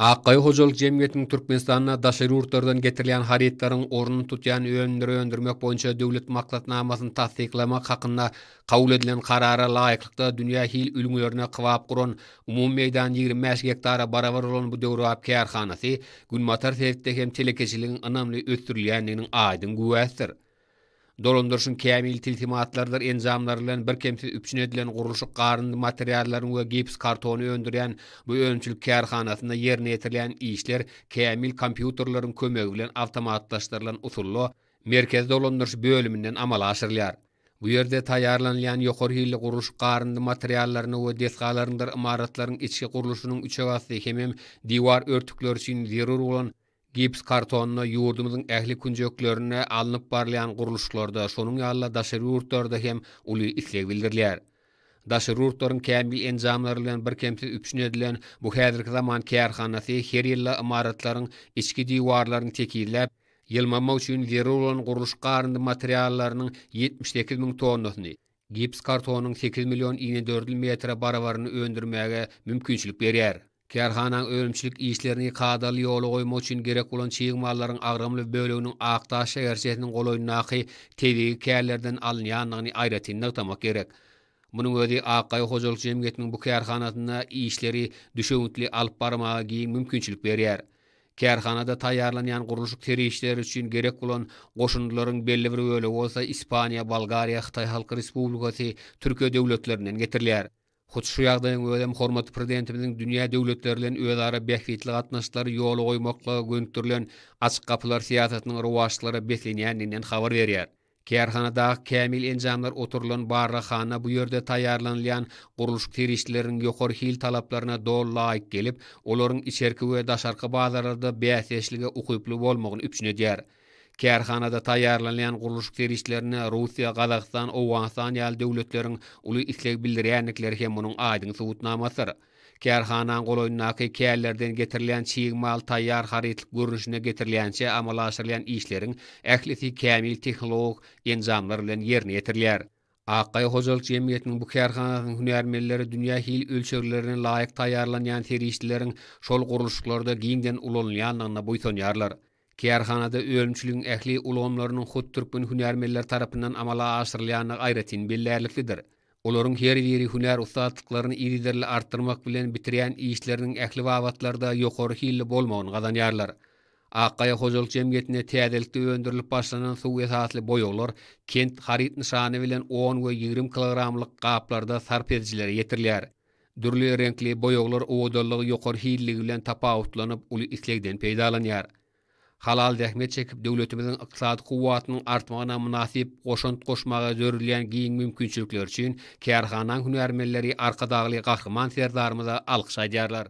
Akgaýa hojalyk jemgyýetiniň Türkmenistanda daşary ýurtlardan getirilýän harytlaryň ornuny tutýan önümleri öndürmek boýunça döwlet maksatnamasyny tassyklamak hakynda kabul edilen Karara laýyklykda dünýä hil ülňülerine kybap guran umumy meýdany 25 gektara barabar bolan bu döwrebap kärhanasy günbatar sebitde hem telekeçiligiň ynamly ösdürilýändiginiň aýdyň güwäsidir. Dolandyryşyň kämil tilsimatlarydyr enjamlary bilen birkemsiz üpjün edilen gurluşyk garyndy materiallaryny we gips kartony öndürýän bu önümçilik kärhanasynda ýerine ýetirilýän işler kämil kompýuterleriň kömegi bilen awtomatlaşdyrylan usulda merkezi dolandyryş bölüminden amala aşyrylýar. Bu ýerde taýýarlanylýan ýokary hilli gurluşyk garyndy materiallaryny we desgalaryňdyr ymaratlaryň içki gurluşynyň üçegasty hemem diwar örtükleri üçin zerur bolan Gips kartonyna ýurdumyzyň ähli künjeklerinde alnyp barylýan gurluşyklarda, şonuň ýaly-da daşary ýurtlarda hem uly isleg bildirilýär. Daşary ýurtlaryň kämil enjamlary bilen birkemsiz üpjün edilen bu häzirki zaman kärhanasy her ýylda ymaratlaryň içki diwarlaryny tekizläp, ýylmamak üçin zerur bolan gurluşyk garyndy materiallarynyň 78 müň tonnasyny, gips kartonyň 8 million inedördül metre barabaryny öndürmäge mümkinçilik berýär. Kärhanaň önümçilik işlerini kadaly ýola goýmak üçin gerek bolan çig mallaryň agramly böleginiň Akdaş şäherçesiniň golaýyndaky tebigy känlerden alynýandygyny aýratyn nygtamak gerek. Munuň özi Akgaýa hojalyk jemgyýetiniň bu kärhanasynda işleri düşewüntli alyp barmaga giň mümkinçilik berýär. Kärhanada taýýarlanýan gurluşyk serişdeleri üçin gerek bolan goşundylaryň belli bir bölegi bolsa Ispaniýa, Bolgariýa, Hytaý Halk Respublikasy, Türkiýe döwletlerinden getirilýär. Hut şu ýagdaýyň özem hormatly Prezidentimiziň dünýä döwletleri bilen özara bähbitli gatnaşyklary ýola goýmaklyga gönükdirilen Açyk gapylar syýasatynyň rowaçlyklara beslenýändiginden habar berýär. Kärhanadaky kämil enjamlar oturylan barlaghana bu ýerde taýýarlanylýan gurluşyk serişdeleriniň ýokary hil talaplaryna doly laýyk gelip, olaryň içerki we daşarky bazarlarda bäsdeşlige ukyply bolmagyny üpjün edýär. Kärhanada taýýarlanylýan gurluşyk serişdelerine Russiýa, Gazagystan, Owganystan ýaly döwletleriň uly isleg bildirýändikleri hem munuň aýdyň subutnamasydyr. Kärhanaň golaýyndaky känlerden getirilýän çig mal taýýar harytlyk görnüşinde getirilýänçä amala aşyrylýan işleriň ählisi kämil tehnologik enjamlar bilen ýerine ýetirilýär. Akgaýa hojalyk jemgyýetiniň bu kärhanasynyň hünärmenleri dünýä hil ölçeglerine laýyk taýýarlanýan serişdeleriň şol gurluşyklarda giňden ulanylýandygyna buýsanýarlar. Kärhanada önümçiligiň ähli ulgamlarynyň hut türkmen hünärmenleri tarapyndan amala aşyrylýandygy aýratyn bellärliklidir. Olaryň her biri hünär ussatlyklaryny yzygiderli artdyrmak bilen bitirýän işleriniň ähli babatlarda ýokary hilli bolmagyny gazanýarlar. Akgaýa hojalyk jemgyýetinde täzelikde öndürilip başlanan suw esasly boýaglar Kent haryt nyşany bilen on we 20 kilogramlyk gaplarda sarp edijilere ýetirilýär. Dürli reňkli boýaglar owadanlygy ýokary hilligi bilen tapawutlanyp, uly islegden peýdalanýar. Halal zähmet çekip, döwletimiziň ykdysady kuwwatynyň artmagyna mynasyp goşant goşmaga döredilýän giň mümkinçilikler üçin kärhanaň hünärmenleri Arkadagly Gahryman Serdarymyza alkyş aýdýarlar.